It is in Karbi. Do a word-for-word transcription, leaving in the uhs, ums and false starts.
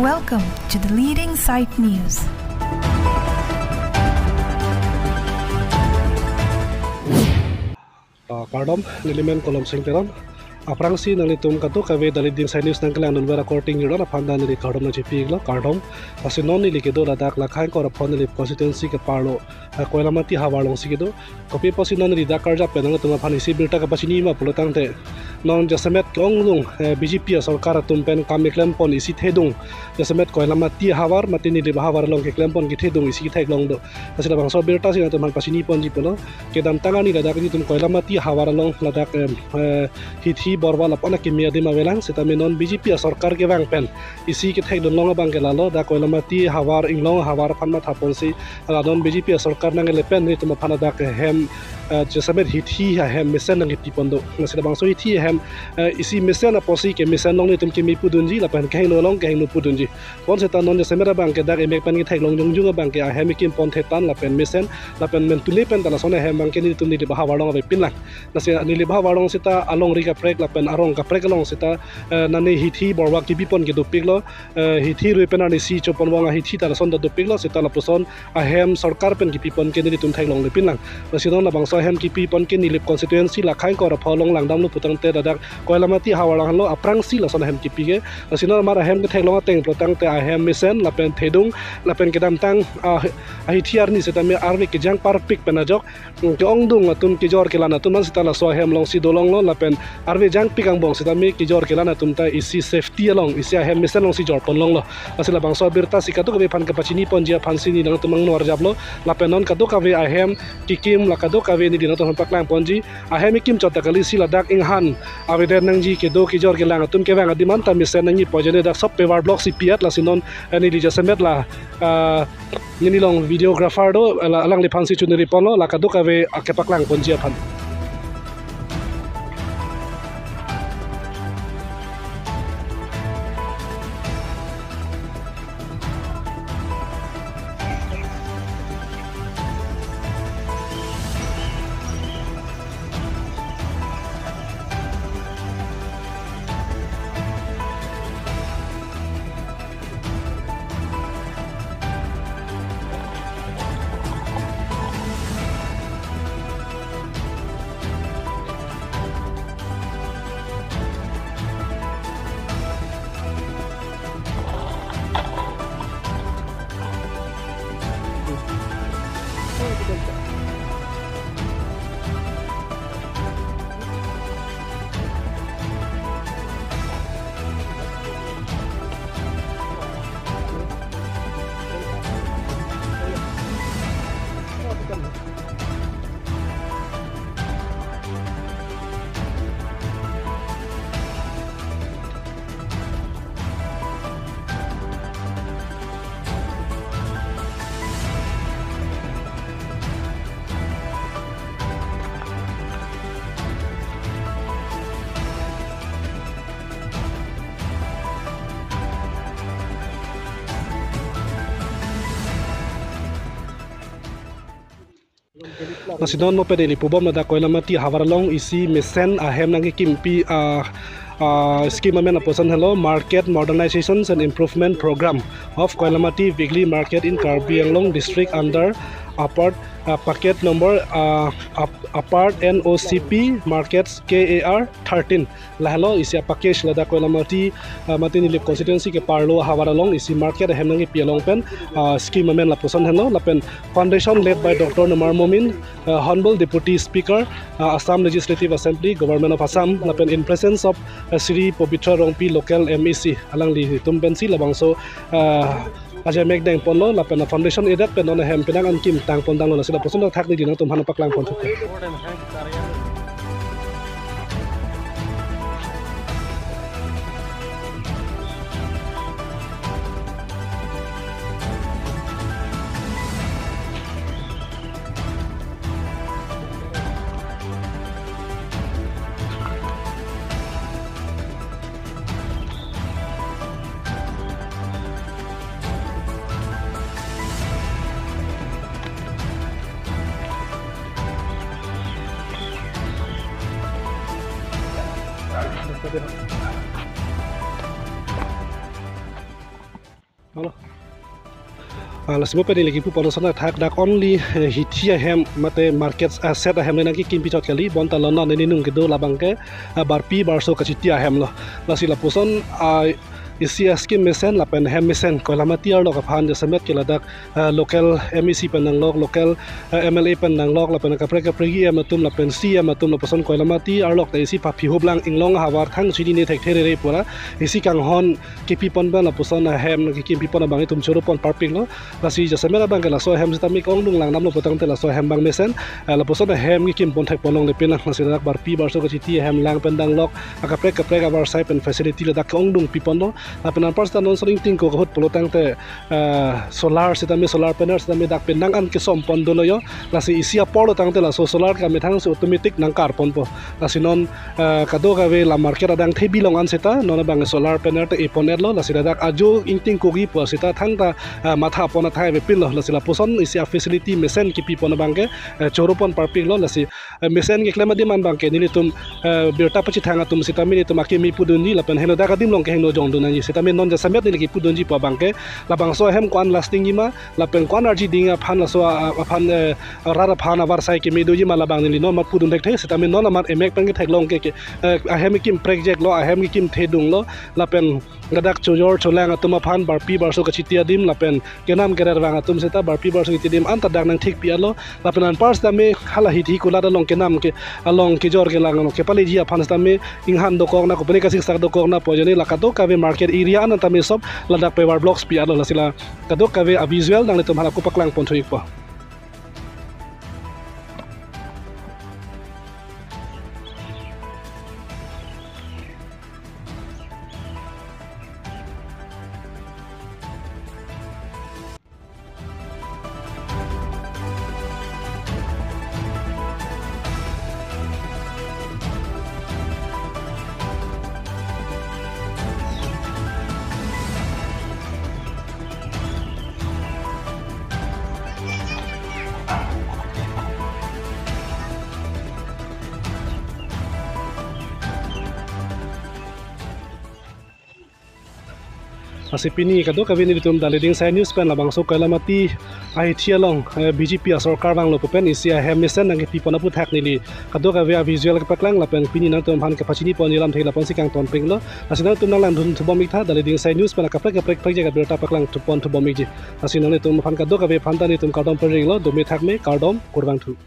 Welcome to the leading site news. Ah, kardom, neli men Kolom Sing Teron. Aphrangsi nanglitum kadokave daily site news nangkelangdunver akorte ingjir-an aphan ta neli kardom nangchipi-iklo, kardom. Lasi non neli kedo ladak Lakhaing Korapho Nilip constituency keparlo, ah, Koilamati havar alongsi kedo. Kopi apotsi non neli dak karjap pen nanglitum aphan isi birta kepachini ma pulo tangte, non jasemet ke-ongdung, eh, B J P asorkar atum pen kam keklempon isi thedung, jasemet Koilamati havar mate Nilip havar along keklempon kethedung isi ketheklong do. Lasi labangso abirta si nangtum aphan pachiniponji pulo. Kedamtang arni ladak nelitum Koilamati havar along ladak, em, eh, hithi borwa lapu-an akimi adim avelang, sitame non B J P asorkar kevang pen isi kethekdunlong abang ke lalo, dak Koilamati havar, Inglong havar aphan mathaponsi, la non B J P asorkar nangle pen nelitum aphan ladak hem, eh, jasemet hithi ahem mesen nangkepipon do. Lasi labangso hithi ahem, eh, isi mesen apotsi ke mesen along nelitum kimi pudunji, lapen kehingno along kehingno pudunji. Bonseta non jasemet abang ke dak emek pen ketheklong jongjung abang ke ahem kekimpon thetan lapen mesen, lapen mentune pen ta lason ahem abang ke nelitum Nilip havar along avepinlang. Lasi Nilip havar along seta alongri kaprek lapen arong kaprek along seta, eh, nane hithi borwa kebipon ke dopiklo, eh, hithi rui pen arnisi choponvong ahithi ta lason ta dopiklo, seta lapuson ahem sorkar pen kepipon ke nelitum theklonglepinlang. Lasi non labangso ahem kepipon ke Nilip constituency Lakhaing Korapho along langdamlo putangte ladak Koilamati havar along henlo aphrangsi lason ahem kepi ke. Lasi non mar ahem ketheklong ateng pulotangte ahem mesen lapen thedung lapen kedamtang, ah, ahithi arni sitame arve kejang parpik pen ajok, mm, ke-ongdung atum kejor kelan atum an seta laso ahem alongsi dolonglo lapen arve jangpik angbong sitame kejor kelan atum ta isi safety along, isi ahem mesen alongsi jorponlonglo. Lasi labangso abirta si kadokave aphan kepachiniponji aphansi neli nangtum angno arjaplo. Lapen non kadokave ahem kekim la kadokave neli nangtum aphan paklangponji. Ahem kekim chot ta kalisi ladak inghan avedet nangji kedo kejor kelang atum kevang adim an ta mesen nangji pu ajoine dak sop paver block si pi-et, lasi non, eh, neli jasemet la, ah, neli long videographer do, la alangliphansi chuniriponlo, la kadokave akepaklangponji aphan. Lasi non mo pede neli pubom ladak Koilamati havar along isi mesen ahem nangkekimpi, ah, ah, scheme amen lapuson helo Market Modernizations and Improvement Program of Koilamati Weekly Market in Karbi Anglong District under APART, ah, packet number, ah, ap-, APART N O C P Markets K A R thirteen. Lahelo isi a-package ladak Koilamati, ah, mate Nilip constituency keparlo havar along isi market ahem nangkepi along pen, ah, scheme amen lapuson henlo lapen foundation laid by Doctor Nomar Momin, ah, Honorable Deputy Speaker, ah, Assam Legislative Assembly, Government of Assam, lapen in presence of, ah, Shri Pobitra Rongpi, local M A C, alanglitum pensi labangso, ah, ajemek dengponlo lapen foundation edet pen non ahem penang an kim tangpondanglo, lasi lapuson thakthak neli nangtum aphan paklangpon thuke. Hello. Ah, lasi mo pen neli kipu pon ason athak dak only, eh, hithi ahem mate market, ah, set ahem le nangkekimpi chot kali, bonta lonang neli nung kedo labang ke, ah, Barpi Barso kachiti ahem lo. Lasi lapuson, ah, isi a-scheme mesen lapen hem mesen Koilamati arlok aphan jasemet ke ladak, ah, local M A C pen nanglok, local, ah, M L A pen nanglok, lapen kaprek kaprek E M atum lapen C M atum lapuson Koilamati arlok ta isi paphi hublang inglong ahavar thang chinine thekthe rere pura isi kanghon kipi pon pen lapuson ahem kekimpi pon abang itum choro pon parpik lo. Lasi jasemet abang ke laso ahem sitame ke-ongdung lang damlo putangte laso ahem abang mesen, eh, lapuson ahem kekim pon thek pon longle pin lang. Lasi dak Barpi Barso kachiti ahem lang pen danglok akaprek kaprek avarsai pen facility ladak ke-ongdung pi pon lo. Lapen anpar sita non soling tingko kahut pulo tangte, eh, solar sitame, solar panel sitame dak pen nang an kesom pon dolo yo. Lasi isi apor lo tangte laso solar kemethang si automatic nangkar ponpo. Lasi non, eh, kadokave la market adang thebi long an sita non abang solar panel te epon et lo. Lasi ladak ajo ingtingko gi pu sita thangta, eh, matha pon athai avepin lo. Lasi lapuson isi a-facility mesen kipi pon abang ke, eh, choro pon parpik lo. Lasi, eh, mesen keklem adim an abang ke nelitum, eh, birta pachethang atum sitame nelitum akimi pudunji lapen heno dak adim along ke heno jongdun nangji. Sitame non jasemet neli kipudunji pu abang ke labangso ahem ko-an lasting ji ma lapen ko-an arji ding aphan laso a-, aphan, eh, rat aphan avarsai keme doji ma labang neli non ma pudun thekthe. Sitame non amat emek pen ketheklong ke, ke, eh, ahem kekim prekjak lo, ahem kekim thedung lo, lapen ladak chojor cholang atum aphan Barpi Barso kachiti adim lapen kenam kerar vang atum sita Barpi Barso kachiti adim anta dak nangthik pi et lo. Lapen anpar sitame hala hithi kulat along kenam ke along kejor kelang along kepaleji aphan sitame inghan dokok na kopine kasiksak dokok na pu ajoine la kadokave market area an tame sop ladak paver blocks pi et lo. Lasi la kadokave a-visual nanglitum hala ko paklang pon thu ikpo. Lasi pini kadokave nelitum Dali Dingsai News pen labangso Koilamati ahithi along, eh, B J P asorkar vanglo pu pen isi ahem mesen nangkepi pon aphuthak neli kadokave a-visual kepaklang lapen pini nangtum aphan kepachini pon ji alamthe lapuson si kangton pik lo. Lasi nangtum nanglang dun thubom ik tha, Dali Dingsai News pen akaprek kaprek prekjak abirta paklang thu pon thubom ikji. Lasi nangtum aphan kadokave aphan ta nelitum kardom pering lo, dome thakme, kardom, kurvangthu.